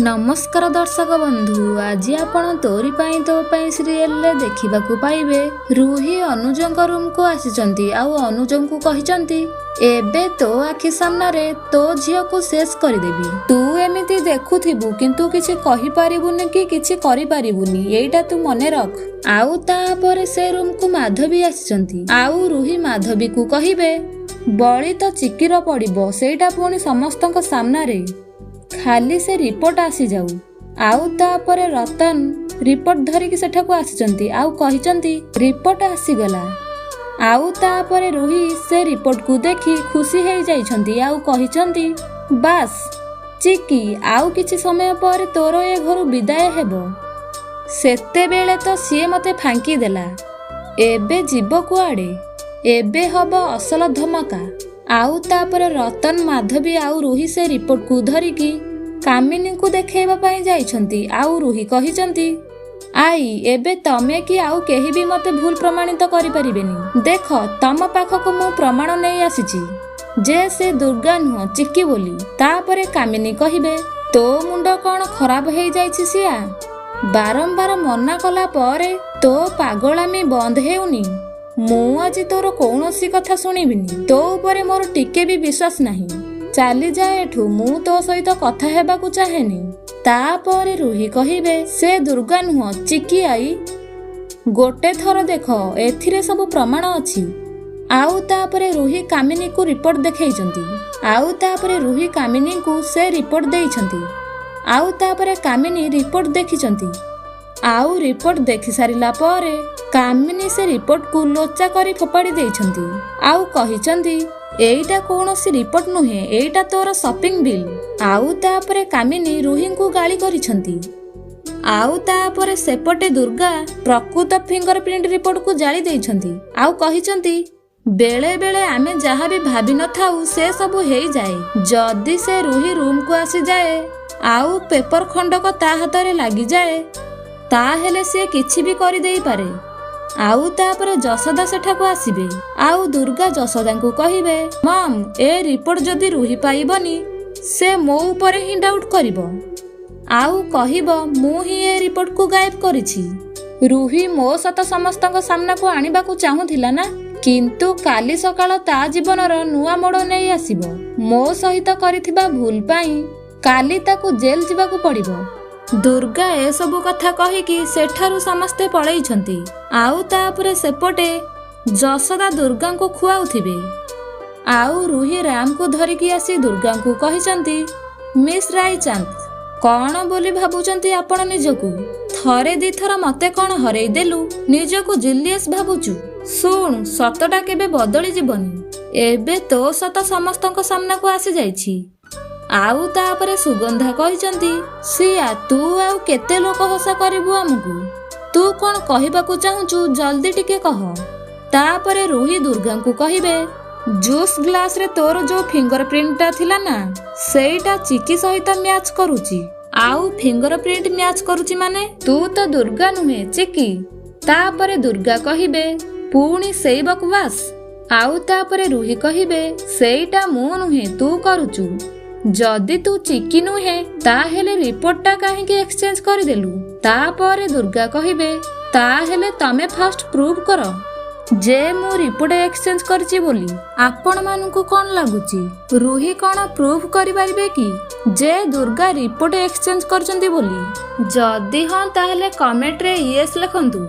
ନମସ୍କାର ଦର୍ଶକ ବନ୍ଧୁ, ଆଜି ଆପଣ ତୋରି ପାଇଁ ତୋ ପାଇଁ ସିରିଏଲରେ ଦେଖିବାକୁ ପାଇବେ, ରୁହି ଅନୁଜଙ୍କ ରୁମକୁ ଆସିଛନ୍ତି ଆଉ ଅନୁଜଙ୍କୁ କହିଛନ୍ତି, ଏବେ ତୋ ଆଖି ସାମ୍ନାରେ ତୋ ଝିଅକୁ ଶେଷ କରିଦେବି। ତୁ ଏମିତି ଦେଖୁଥିବୁ କିନ୍ତୁ କିଛି କହିପାରିବୁନି କି କିଛି କରିପାରିବୁନି, ଏଇଟା ତୁ ମନେ ରଖ। ଆଉ ତାପରେ ସେ ରୁମକୁ ମାଧବୀ ଆସିଛନ୍ତି ଆଉ ରୁହି ମାଧବୀକୁ କହିବେ, ବଳି ତ ଚିକିର ପଡ଼ିବ, ସେଇଟା ପୁଣି ସମସ୍ତଙ୍କ ସାମ୍ନାରେ। ଖାଲି ସେ ରିପୋର୍ଟ ଆସିଯାଉ। ଆଉ ତାପରେ ରତନ ରିପୋର୍ଟ ଧରିକି ସେଠାକୁ ଆସିଛନ୍ତି ଆଉ କହିଛନ୍ତି, ରିପୋର୍ଟ ଆସିଗଲା। ଆଉ ତାପରେ ରୁହି ସେ ରିପୋର୍ଟକୁ ଦେଖି ଖୁସି ହେଇଯାଇଛନ୍ତି ଆଉ କହିଛନ୍ତି, ବାସ୍ ଚିକି, ଆଉ କିଛି ସମୟ ପରେ ତୋର ଏ ଘରୁ ବିଦାୟ ହେବ। ସେତେବେଳେ ତ ସିଏ ମତେ ଫାଙ୍କି ଦେଲା, ଏବେ ଯିବ କୁଆଡ଼େ? ଏବେ ହବ ଅସଲ ଧମାକା। ଆଉ ତାପରେ ରତନ, ମାଧବୀ ଆଉ ରୁହି ସେ ରିପୋର୍ଟକୁ ଧରିକି କାମିନୀଙ୍କୁ ଦେଖେଇବା ପାଇଁ ଯାଇଛନ୍ତି ଆଉ ରୁହି କହିଛନ୍ତି, I, ଏବେ ତମେ କି ଆଉ କେହି ବି ମତେ ଭୁଲ ପ୍ରମାଣିତ କରିପାରିବେନି। ଦେଖ, ତମ ପାଖକୁ ମୁଁ ପ୍ରମାଣ ନେଇ ଆସିଛି ଯେ ସେ ଦୁର୍ଗା ନୁହଁ, ଚିକି ବୋଲି। ତାପରେ କାମିନୀ କହିବେ, ତୋ ମୁଣ୍ଡ କଣ ଖରାପ ହେଇଯାଇଛି ସିଆ? ବାରମ୍ବାର ମନା କଲା ପରେ ତୋ ପାଗଳାମି ବନ୍ଦ ହେଉନି। ମୁଁ ଆଜି ତୋର କୌଣସି କଥା ଶୁଣିବିନି। ତୋ ଉପରେ ମୋର ଟିକେ ବି ବିଶ୍ୱାସ ନାହିଁ। ଚାଲିଯା ଏଠୁ, ମୁଁ ତୋ ସହିତ କଥା ହେବାକୁ ଚାହେଁନି। ତାପରେ ରୁହି କହିବେ, ସେ ଦୁର୍ଗା ନୁହଁ, ଚିକି I. ଗୋଟେ ଥର ଦେଖ, ଏଥିରେ ସବୁ ପ୍ରମାଣ ଅଛି। ଆଉ ତାପରେ ରୁହି କାମିନୀକୁ ରିପୋର୍ଟ ଦେଖେଇଛନ୍ତି ଆଉ ତାପରେ ରୁହି କାମିନୀଙ୍କୁ ସେ ରିପୋର୍ଟ ଦେଇଛନ୍ତି ଆଉ ତାପରେ କାମିନୀ ରିପୋର୍ଟ ଦେଖିଛନ୍ତି। ଆଉ ରିପୋର୍ଟ ଦେଖି ସାରିଲା ପରେ କାମିନୀ ସେ ରିପୋର୍ଟକୁ ଲୋଚା କରି ଫୋପାଡ଼ି ଦେଇଛନ୍ତି ଆଉ କହିଛନ୍ତି, ଏଇଟା କୌଣସି ରିପୋର୍ଟ ନୁହେଁ, ଏଇଟା ତୋର ସପିଂ ବିଲ୍। ଆଉ ତାପରେ କାମିନୀ ରୁହିଙ୍କୁ ଗାଳି କରିଛନ୍ତି। ଆଉ ତାପରେ ସେପଟେ ଦୁର୍ଗା ପ୍ରକୃତ ଫିଙ୍ଗର ପ୍ରିଣ୍ଟ ରିପୋର୍ଟକୁ ଜାଳି ଦେଇଛନ୍ତି ଆଉ କହିଛନ୍ତି, ବେଳେ ବେଳେ ଆମେ ଯାହା ବି ଭାବି ନଥାଉ ସେ ସବୁ ହେଇଯାଏ। ଯଦି ସେ ରୁହି ରୁମକୁ ଆସିଯାଏ ଆଉ ପେପର ଖଣ୍ଡକ ତା ହାତରେ ଲାଗିଯାଏ, ତାହେଲେ ସିଏ କିଛି ବି କରିଦେଇପାରେ। ଆଉ ତାପରେ ଯଶୋଦା ସେଠାକୁ ଆସିବେ ଆଉ ଦୁର୍ଗା ଯଶୋଦାଙ୍କୁ କହିବେ, ମମ୍, ଏ ରିପୋର୍ଟ ଯଦି ରୁହି ପାଇବନି, ସେ ମୋ ଉପରେ ହିଁ ଡାଉଟ୍ କରିବ ଆଉ କହିବ ମୁଁ ହିଁ ଏ ରିପୋର୍ଟକୁ ଗାୟବ କରିଛି। ରୁହି ମୋ ସତ ସମସ୍ତଙ୍କ ସାମ୍ନାକୁ ଆଣିବାକୁ ଚାହୁଁଥିଲା ନା, କିନ୍ତୁ କାଲି ସକାଳ ତା ଜୀବନର ନୂଆ ମୋଡ଼ ନେଇ ଆସିବ। ମୋ ସହିତ କରିଥିବା ଭୁଲ ପାଇଁ କାଲି ତାକୁ ଜେଲ ଯିବାକୁ ପଡ଼ିବ। ଦୁର୍ଗା ଏସବୁ କଥା କହିକି ସେଠାରୁ ସମସ୍ତେ ପଳେଇଛନ୍ତି। ଆଉ ତାପରେ ସେପଟେ ଯଶୋଦା ଦୁର୍ଗାଙ୍କୁ ଖୁଆଉଥିବେ ଆଉ ରୁହି ରାମକୁ ଧରିକି ଆସି ଦୁର୍ଗାଙ୍କୁ କହିଛନ୍ତି, ମିସ୍ ରାଇଚାନ୍ଦ, କଣ ବୋଲି ଭାବୁଛନ୍ତି ଆପଣ ନିଜକୁ? ଥରେ ଦିଥର ମତେ କଣ ହରେଇ ଦେଲୁ, ନିଜକୁ ଜିନିୟସ୍ ଭାବୁଛୁ? ଶୁଣ, ସତଟା କେବେ ବଦଳି ଯିବନି। ଏବେ ତୋ ସତ ସମସ୍ତଙ୍କ ସାମ୍ନାକୁ ଆସିଯାଇଛି। ଆଉ ତାପରେ ସୁଗନ୍ଧା କହିଛନ୍ତି, ସିଆ, ତୁ ଆଉ କେତେ ଲୋକ ହସା କରିବୁ ଆମକୁ? ତୁ କଣ କହିବାକୁ ଚାହୁଁଛୁ, ଜଲ୍ଦି ଟିକେ କହ। ତାପରେ ରୁହି ଦୁର୍ଗାଙ୍କୁ କହିବେ, ଜୁସ୍ ଗ୍ଲାସରେ ତୋର ଯୋଉ ଫିଙ୍ଗର ପ୍ରିଣ୍ଟଟା ଥିଲା ନା, ସେଇଟା ଚିକି ସହିତ ମ୍ୟାଚ୍ କରୁଛି। ଆଉ ଫିଙ୍ଗର ପ୍ରିଣ୍ଟ ମ୍ୟାଚ୍ କରୁଛି ମାନେ ତୁ ତ ଦୁର୍ଗା ନୁହେଁ, ଚିକି। ତାପରେ ଦୁର୍ଗା କହିବେ, ପୁଣି ସେଇ ବକବାସ। ଆଉ ତାପରେ ରୁହି କହିବେ, ସେଇଟା ମୁଁ ନୁହେଁ, ତୁ କରୁଛୁ। ଯଦି ତୁ ଚିକି ନୁହେଁ, ତାହେଲେ ରିପୋର୍ଟଟା କାହିଁକି ଏକ୍ସଚେଞ୍ଜ କରିଦେଲୁ? ତାପରେ ଦୁର୍ଗା କହିବେ, ତାହେଲେ ତମେ ଫାଷ୍ଟ ପ୍ରୁଭ୍ କର ଯେ ମୁଁ ରିପୋର୍ଟ ଏକ୍ସଚେଞ୍ଜ କରିଛି ବୋଲି। ଆପଣମାନଙ୍କୁ କଣ ଲାଗୁଛି, ରୁହି କଣ ପ୍ରୁଭ୍ କରିପାରିବେ କି ଯେ ଦୁର୍ଗା ରିପୋର୍ଟ ଏକ୍ସଚେଞ୍ଜ କରିଛନ୍ତି ବୋଲି? ଯଦି ହଁ, ତାହେଲେ କମେଣ୍ଟରେ ୟେସ୍ ଲେଖନ୍ତୁ।